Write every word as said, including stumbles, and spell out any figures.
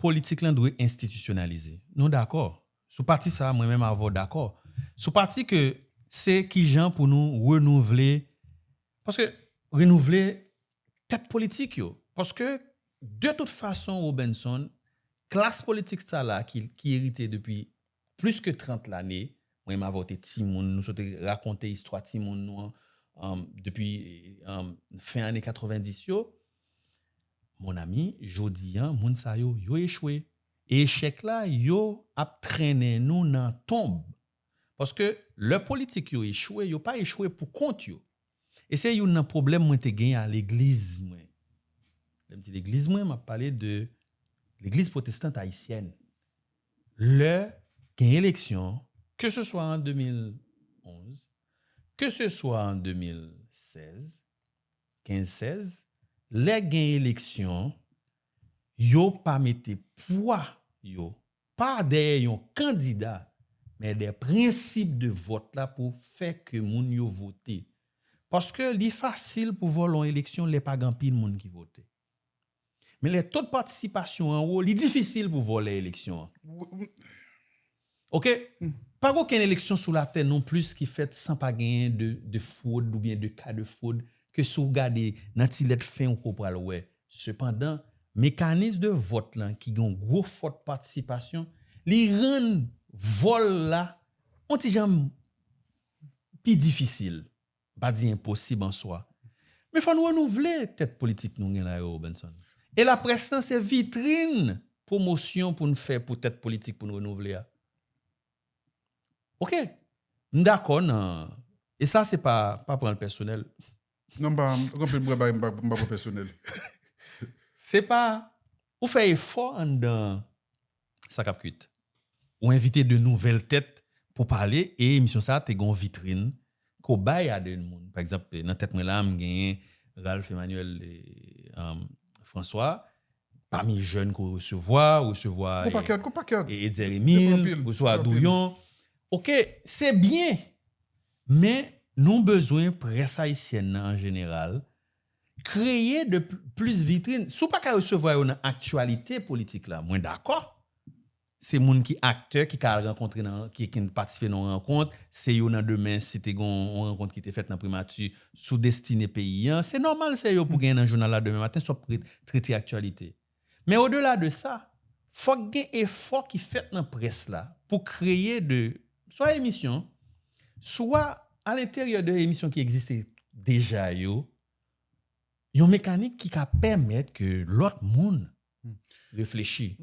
politik lan dwe enstitisyonalize. Nou dakò. Sou pati sa, mwen menm avè w dakò. Sou pati ke se kijan pou nou renouvle, paske renouvle tèt politik yo. Paske, de tout fason, Robenson, klas politik sa la ki, ki erite depi plis ke trant lane, mwen menm avè w te timoun, nou sot rakonte istwa timoun nou an, um, depi um, fen ane katrevendis yo, mon ami, jodi an, moun sa yo, yo echwe. E echèk la, yo ap trennen nou nan tonb. Paske lè politik yo echwe, yo pa echwe pou kont yo. E se youn nan pwoblèm mwen te gen a legliz mwen. Lè m di legliz mwen, m ap pale de legliz pwotestant ayisyèn. Lè gen eleksyon, ke se swa an de mil onz, ke se swa an de mil sèz, kenz sèz, lè gen eleksyon, yo pa mete pwa yo, pa dèyè yon kandida, men dèyè prensip de vòt la pou fè ke moun yo vote. Paske li fasil pou vòlè yon eleksyon lè pa gen anpil moun ki vote. Men lè to de patisipasyon an wo, li difisil pou vòlè eleksyon an. Oke? Pa gen okenn eleksyon sou latè non plis ki fèt san pa genyen de, de fwod oubyen de ka de fwod ke si w gade nan ti lèt fen ou ko pral wè. Sepandan, mekanis de vòt lan ki gen yon gwo fòt patisipasyon, li rann vòl la yon ti jan pi difisil. M pa di enposib an swa. Men fò n renouvle tèt politik nou gen la yo, Robenson. E laprès lan se vitrin pwomosyon pou n fè pou tèt politik pou n renouvle a. Oke. M dakò nan, e sa se pa, pa pran l pèsonèl. Non, m pa, anpil m pa, m pa, m pa pran pèsonèl. Se pa, ou fè efò anndan sa k ap kwit. Ou envite de nouvèl tèt pou pale e emisyon sa a te gen yon vitrin ke w bay a de moun. Pa egzanp, nan tèt mwen la, m genyen Ralph Emmanuel e, um, François, pami jèn ke w resevwa, resevwa Gon pakèt, gon pakèt. e Etzer Emile, Anpil, resevwa anpil. Douyon. Oke, se byen, men nou bezwen près ayisyèn nan an jeneral kreye de pl- plis vitrin. Si w pa ka resevwa yo nan aktyalite politik la, mwen dakò. Se moun ki aktè, ki ka al rankontre nan, ki, ki patisipe nan yon rankont, se yo nan demen, si te gen yon rankont ki te fèt nan primati sou destine peyi an, se nòmal se yo pou gen nan jounal la demen maten, swa pou trete aktyalite. Men odela de sa, fòk gen efò ki fèt nan près la pou kreye de, swa emisyon, swa alenteryè de emisyon ki egziste deja yo, yon mekanik ki ka pèmèt ke lòt moun reflechi.